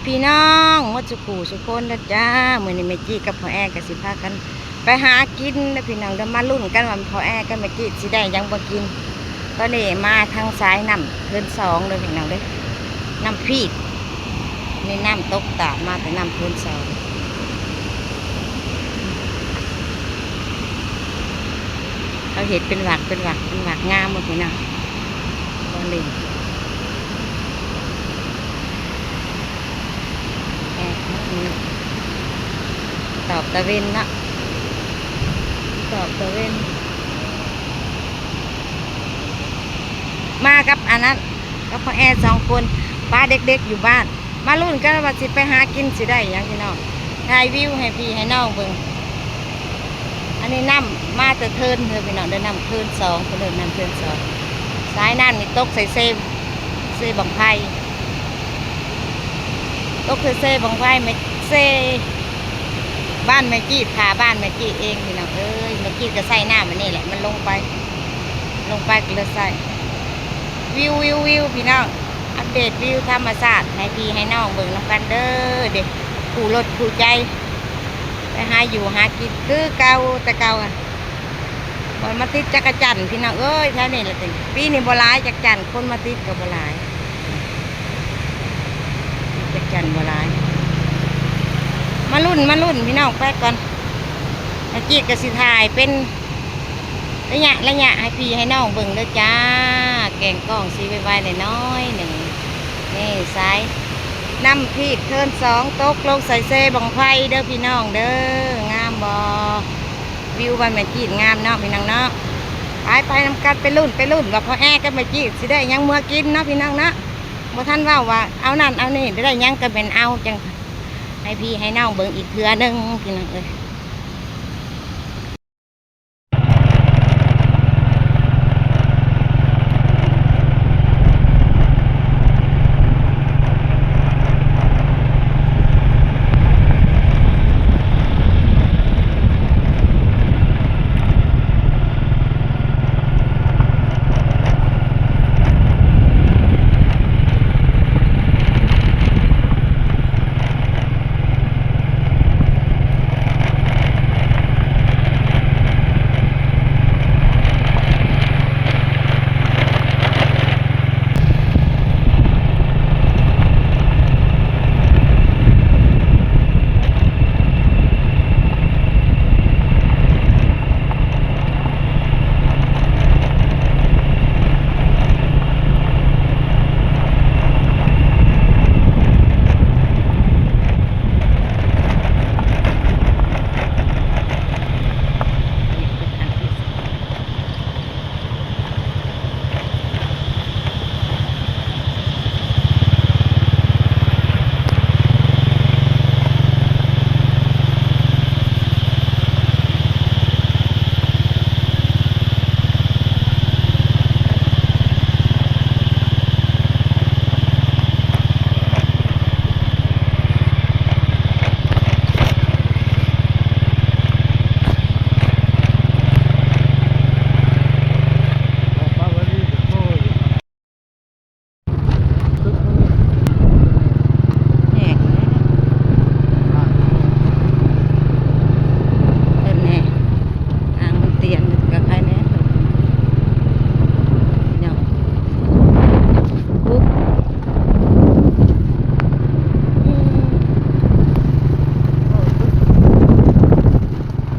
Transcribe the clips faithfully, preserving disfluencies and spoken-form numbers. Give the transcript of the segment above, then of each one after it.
พี่น้องหมดสุขูสุคนแล้วจ้า มื้อนี้แม่จี้กับพ่อแอก็สิพากันไปหากินนะพี่น้อง เดี๋ยวมาลุ้นกันว่าพ่อแอกับแม่จี้สิได้หยังบ่กิน ตอนนี้มาทางสายน้ำเทินสองเลยพี่น้องเด้อ น้ำพีก นี่น้ำตกตาดมาแต่น้ำเทินสอง เขาเฮ็ดเป็นหวักเป็นหวักเป็นหวักงามหมดพี่น้อง บ่เล่น แอบ ตอบตะเวนเนาะ ตอบตะเวน มากับอันนั้น กับพ่อแอสองคน ปาเด็กๆอยู่บ้าน มาลุ้นกันว่าสิไปหากินสิได้หยังพี่น้อง ถ่ายวิวให้พี่ให้น้องเบิ่ง อันนี้น้ำมาแต่เทินเด้อพี่น้อง ได้น้ำเทินสอง เพิ่นเอิ้นน้ำเทินสอง สายน้ำนี่ตกใส่เซ เซบั้งไฟ ตกใส่เซบั้งไฟ แม่ เซ บ้านแม่จี้ ผาบ้านแม่จี้เองพี่น้องเอ้ย แม่จี้ก็ใส่น้ำอันนี้แหละ มันลงไป ลงไปก็เลยใส่ วิว วิว วิว พี่น้อง อัปเดตวิวธรรมชาติให้พี่ให้น้องเบิ่งนำกันเด้อ เด้อ คู่รถคู่ใจ ไปหาอยู่หากินคือเก่าแต่เก่าอะ บ่มาติดจักจั่นพี่น้องเอ้ย แถวนี้ละติ ปีนี้บ่หลายจักจั่น คนมาติดก็บ่หลาย จักจั่นบ่หลาย มาลุ้น มาลุ้นพี่น้อง ไปก่อน แม่จี้ก็สิถ่ายเป็นระยะระยะให้พี่ให้น้องเบิ่งเด้อจ้า แกงกล้องสิไวๆหน่อยๆหนึ่ง นี่สายน้ำพีกเทินสอง ตกลงใส่เซบั้งไฟเด้อพี่น้องเด้อ งามบ่ วิวบ้านแม่จี้งามเนาะพี่น้องเนาะ ไปไปนำกัน ไปลุ้น ไปลุ้นว่าพ่อแอกับแม่จี้สิได้หยังเมือกินเนาะพี่น้องเนาะ บ่ทันเว้าว่าเอานั่นเอานี่ ได้หยังก็แม่นเอา จั่งให้พี่ให้น้องเบิ่งอีกเทื่อหนึ่งพี่น้องเอ้ย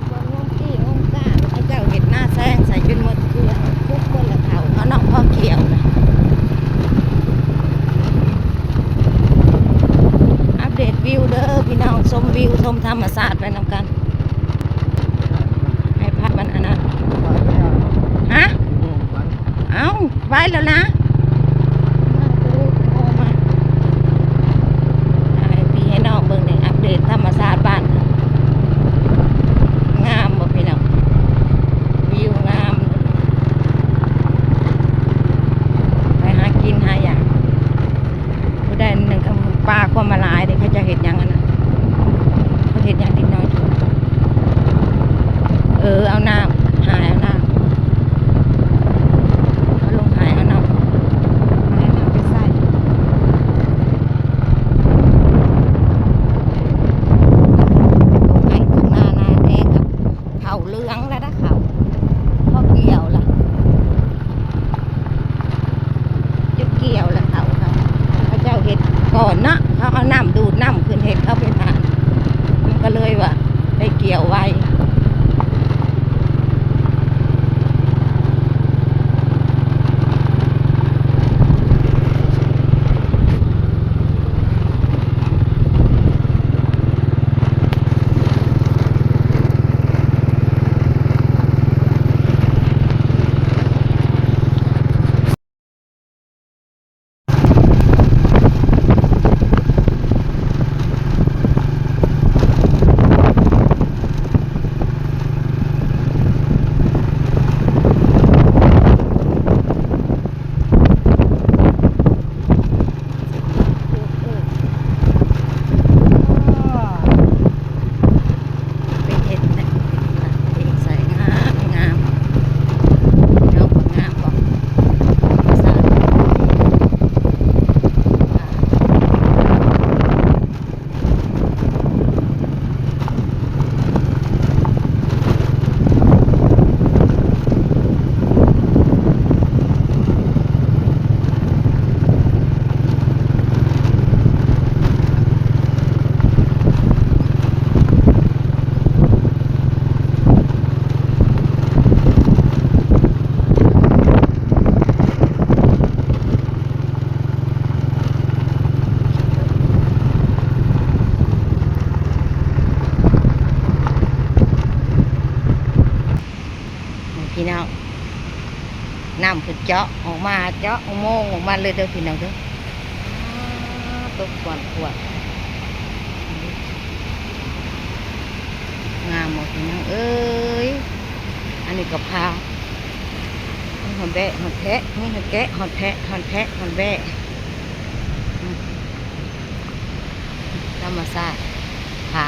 เบิ่งงมกี้งมก้า เขาเจ้าเฮ็ดนาแซงใส่จนหมดเครือ คุกเบิ่งละเฒ่า เอาน้องพ่อเขียวนะ อัปเดตวิวเด้อพี่น้อง ชมวิวชมธรรมชาติไปนำกัน ให้ภาพมันอันนั้น ฮะ เอ้า ไปแล้วนะ ให้พี่ให้น้องเบิ่งนี่ อัปเดตธรรมชาติบ้าน งามบ่พี่น้อง วิวงาม ไปหากินหาอยาก ผู้ใดหนึ่งคำปลาความมาหลายเด้ เขาจะเฮ็ดหยังอันนั้น เขาเฮ็ดหยังกินน้อยกิน เออ เอาน้ำ หายเอาน้ำ เอาลงหายเอาน้ำ หายเอาน้ำไปใส่ ก่อนเนาะ เขาเอาน้ำดูดน้ำขึ้นเฮ็ดเขาเป็นทาน มันก็เลยว่าได้เกี่ยวไว เป็นเห็ดนะ เห็ดใส่งามงาม งามบ่งามบ่ ธรรมชาติ พี่น้อง น้ำเพิ่นเจาะออกมา เจาะอุโมงค์ออกมาเลยเด้อพี่น้องเด้อ อ้า ตกขวดขวด งามหมดพี่น้องเอ้ย อันนี้ก็พา มีหอดแบะหอดแทะ มีหอดแกะหอดแทะ หอดแทะหอดแบะ อืม ธรรมชาติ ผา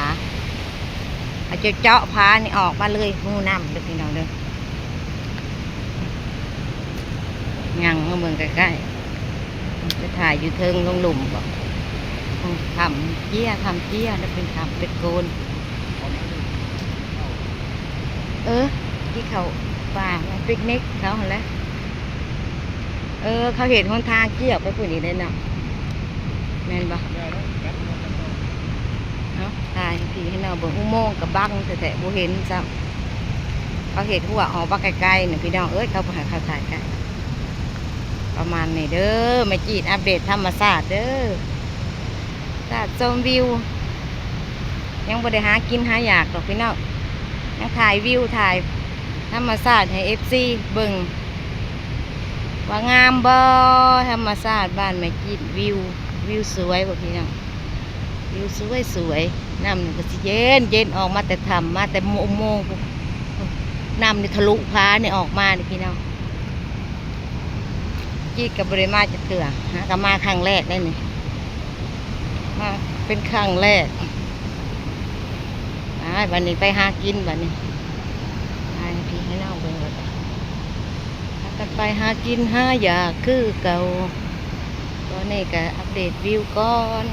เขาจะเจาะผานี่ออกมาเลย รูน้ำเด้อพี่น้องเด้อ ย่างมาเบิ่งใกล้ๆ จะถ่ายอยู่เทิงลงหลุมบ่ อืม ถ้ำเตี้ย ถ้ำเตี้ย แล้วเป็นถ้ำเป็นโกน เออ ที่เขาป่ามาปิกนิกเขาหั่นแหละ เออ เขาเฮ็ดหนทางเกี่ยวไปผู้นี้เลยเนาะ แม่นบ่ เอ้า ถ่ายให้พี่ให้น้องเบิ่ง อุโมงค์ก็บังแท้ๆ บ่เห็นซ้ำ เขาเฮ็ดฮั้วออกมาไกลๆ นี่พี่น้องเอ้ย เขาบ่ให้เขาถ่ายใกล้ ประมาณนี้เด้อ แม่จีดอัปเดตธรรมชาติเด้อ ตาดชมวิว ยังบ่ได้หากินหาอยากดอกพี่น้อง ยังถ่ายวิวถ่ายธรรมชาติให้เอฟซีเบิ่ง ว่างามบ่ ธรรมชาติบ้านแม่จีด วิว วิวสวยบ่พี่น้อง วิวสวยสวย น้ำนี่ก็สิเย็นเย็น ออกมาแต่ถ้ำ มาแต่อุโมงค์พุ้น น้ำนี่ทะลุผานี่ออกมานี่พี่น้อง จีดก็บ่ได้มาจักเทื่อ หาก็มาครั้งแรกได้นี่ มาเป็นครั้งแรก ไป บัดนี้ไปหากินบัดนี้ ไปให้พี่ให้น้องเบิ่งบัดนี้ พากันไปหากินหาอยากคือเก่า ตอนนี้ก็อัปเดตวิวก่อน